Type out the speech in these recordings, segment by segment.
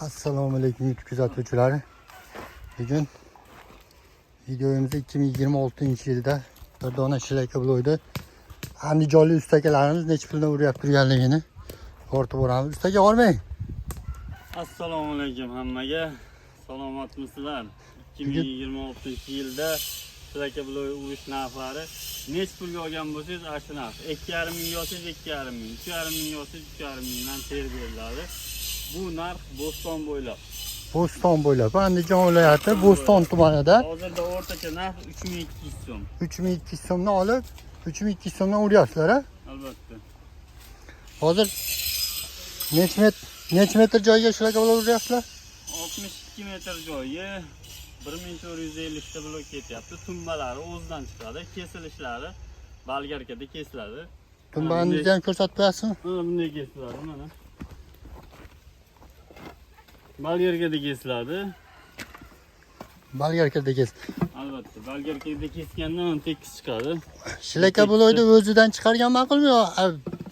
Assalomu alaykum YouTube kuzatuvchilari. Bugun videomizda 2026-yilda bir dona shlakabloyda andijonlik ustakalarimiz necha puldan uryapti turganligini ko'rib boramiz. Ustaka olmang. Assalomu alaykum hammaga. Salomatmisizlar? 2026-yilda shlakabloy urish narxlari necha pulga olgan bo'lsangiz, ana shu narx. 2,5 mingga olsangiz 2,5 ming, 3,5 mingga olsangiz 3,5 mingdan terib beriladi. Bu narx Bo'ston bo'ylab. Bo'ston bo'ylab, Andijon viloyati Bo'ston tumanida Hozirda o'rtacha narx 3200 so'm. 3200 so'mdan olib 3200 so'mdan uryapsizlar, a? Albatta. Hozir necha metr joyga shlakabloy uryapsizlar? 62 metr joyi 1450 ta blok ketyapti. Tumbalari o'zidan chiqadi, kesilishlari bolgarkada kesiladi. Tumbani ham ko'rsatib qo'yasizmi? Mana bunday kesiladi mana. Bolgarkada kesiladi. Bolgarkada kes. Albatta, bolgarkada kesganda mana tekis chiqadi. Shlakabloyni o'zidan chiqargan ma'qulmi yo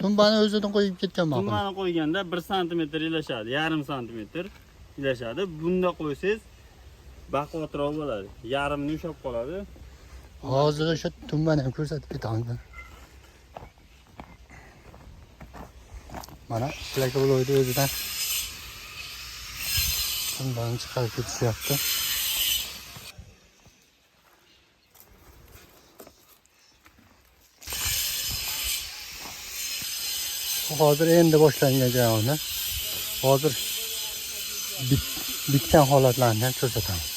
tumbani o'zidan qo'yib ketgan ma'qulmi? Tumbani qo'yganda 1 sm ilashadi, yarim santimetr ilashadi. Bunda qo'ysangiz baquvvatroq bo'ladi. Yarmini ushlab qoladi. Hozir o'sha tumbani ham ko'rsatib ketamiz. Mana shlakabloyni o'zidan tumbani chiqarib ketishyapti. Bu hozir endi boshlangan jarayoni. Hozir bitgan holatlarni ham ko'rsatamiz.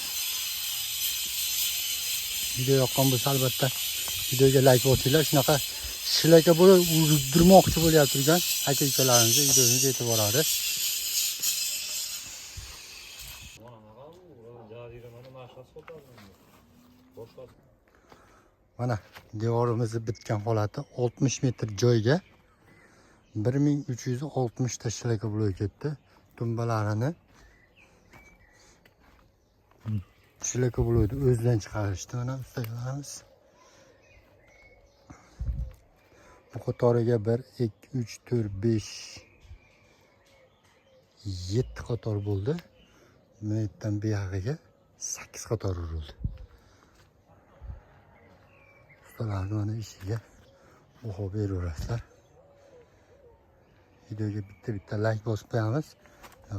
Video yoqqan bo'lsa albatta videoga like bosinglar. Shunaqa shlaka bo'lib urdirmoqchi bo'lyapti turgan aka ukalarimizga videomiz yetib boradi. Mana devorimizni bitgan holati 60 metr joyga 1360 ta shlaka bo'lib ketdi. Tumbalarini shlaka bo'lib o'zidan chiqarishdi mana ustalarimiz. Bu qatoriga 1 2 3 4 5 7 qator bo'ldi. Bu yerdan bu yog'iga 8 qator urildi. Ustalarni mana ishiga baho beraverasizlar. Videoga bitta bitta like bosib qo'yamiz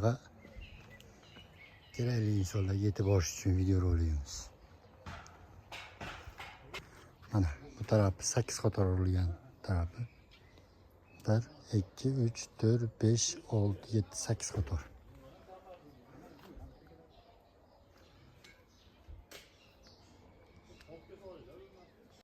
va kerakli insonlarga yetib borish uchun videorolikimiz. Mana bu tarafi 8 qator urilgan tarafi. 1 2 3 4 5 6 7 8 qator.